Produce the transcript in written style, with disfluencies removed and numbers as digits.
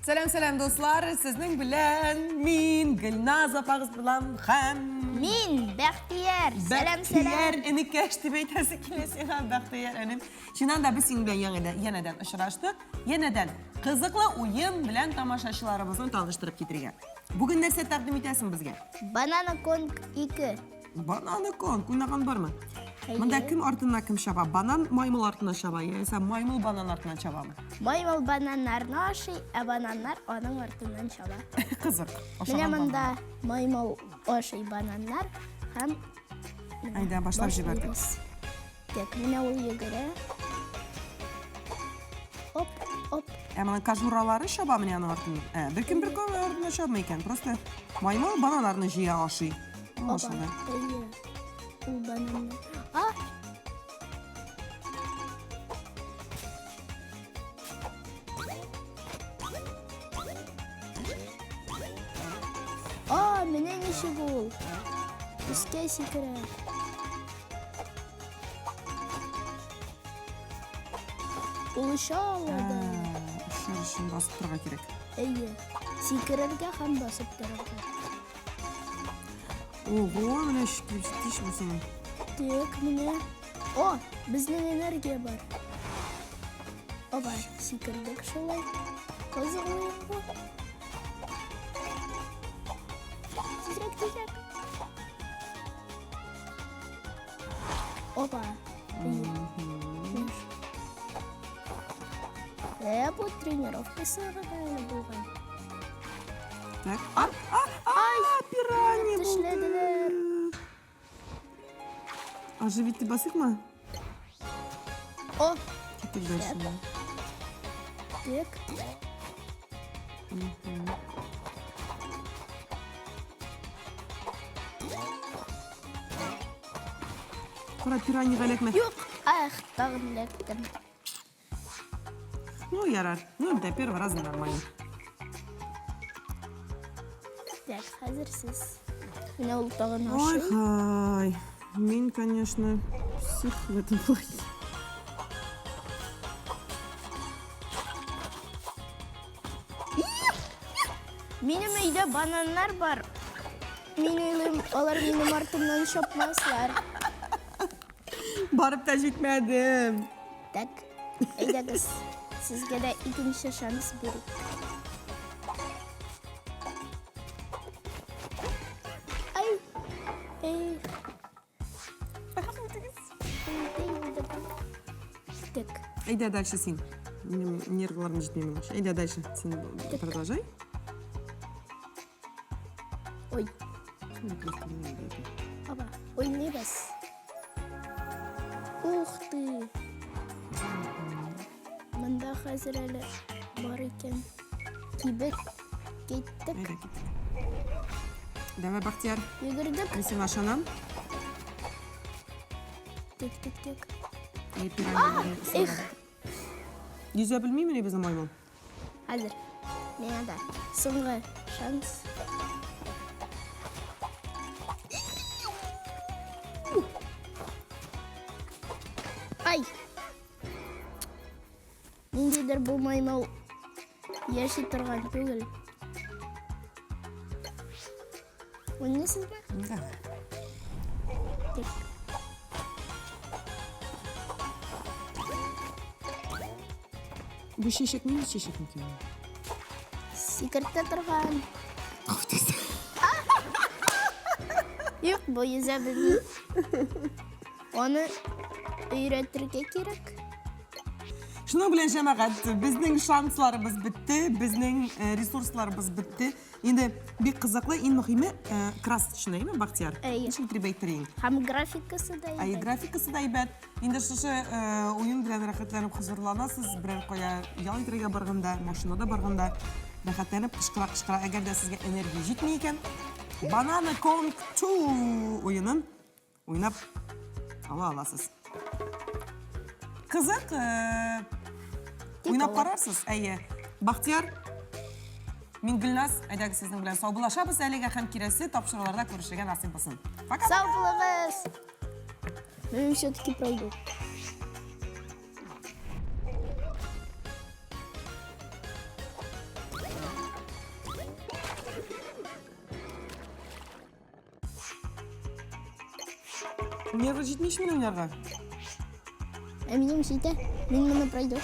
Сәлам, сәлам, дуслар! Сезнең белән мин, Гөлназ апагыз булам һәм... Мин, Бәхтияр! Сәлам, сәлам! Бәхтияр энекәш дип әйтәсе килә сиңа, Бәхтияр энем. Чыннан да без синең белән яңадан, янәдән очраштык. Янәдән кызыклы уен белән тамашачыларыбызны таныштырып китергә. Бүген нәрсә тәкъдим итәсең безгә? Банана Конг 2. Бананы конг уйнаган бармы? Монда кем артыннан кем чаба? Банан маймыл артыннан чаба, яисә маймыл банан артыннан чабамы? Маймыл бананнарны ашый, ә бананнар аның артыннан чаба. Кызык. Менә монда маймыл ашый бананнар һәм Әйдә, башлап җибәрдек. Так, менә ул йөгерә. Оп, оп. Ә моның кожуралары чаба менә аның артыннан. Ә, беркем бер кем артыннан чабмый икән. Просто маймыл бананнарны җыя, ашый. Ашады. Әйе. Ул бананны. А! А, менә ничек ул. Өскә сикерә. Ул оча ала да. Очар өчен басып торырга кирәк. Әйе. Сикерергә һәм басып торырга. Ого, менә килеп чыкты ич бу синең. Так, менә. О, безнең энергия бар. Оба, сикердек шулай. Кызык уен бу. Тизрәк, тизрәк. Опа. Ә бу тренировкасы гына әле булган. Так. А, а, а, пиранья Тешләделәр. Оживить ты басыкмы? О, Киттек дальше. Так. Кара пираньяга эләкмә. Юк, ах, тагын эләктем. Ну, ярар. Ну, для первого раза нормально. Так, хәзер сез. Менә ул тагын Ой, ашый. хай. Мин, конечно, псих в этом плане. Минем өйдә бананнар бар. Мин уйлыйм, алар минем артымнан чапмаслар. Барып та җитмәдем. Так, әйдәгез, сезгә дә икенче шанс бирик. Ай, эй. Так. Әйдә дальше син. Минем нервларым җитми моңа. Әйдә дальше. Син продолжай. Ой. Аба, уйныйбыз. Ух ты. Монда хәзер әле бар икән. Кибет. Киттек. Әйдә киттек. Давай, Бахтияр. Йөгердек. Мин сиңа ышанам. Тик, тик, тик. Әй, пирамида. Эх. Йөзә белмимени безнең маймыл? Хәзер. Миңа да соңгы шанс. Ай! Ниндидер бу маймыл яши торган түгел. Уйныйсызмы? Да. Так. Бу чәчәк нинди чәчәк микән? Сикертә торган. Юк, бу йөзә белми. Аны өйрәтергә кирәк. Шуның белән җәмәгать, безнең шансларыбыз бетте, безнең э, ресурсларыбыз бетте. Инде бик кызыклы, иң мөһиме, э, красочный, әйме, Бахтияр? Әйе. Ничек итеп әйттерең? Һәм графикасы да Әй, әйбәт. графикасы да әйбәт. Инде шушы э, уен белән рәхәтләнеп хозурланасыз, берәр кая ял итәргә барганда, машинада барганда рәхәтләнеп кычкыра-кычкыра, әгәр дә сезгә энергия җитми икән, Banana Kong 2 уенын Уйнап ала аласыз. Кызык, э, уйнап карарсыз, әйе. Бахтияр, мин Гөлназ, әйдәгез сезнең белән саубуллашабыз әлегә һәм киләсе тапшыруларда күрешергә насыйп булсын. Пока. Сау булыгыз. Мин все-таки пройду. Нервы җитми ич мине уйнарга. Ә минем җитә. Мин моны пройду.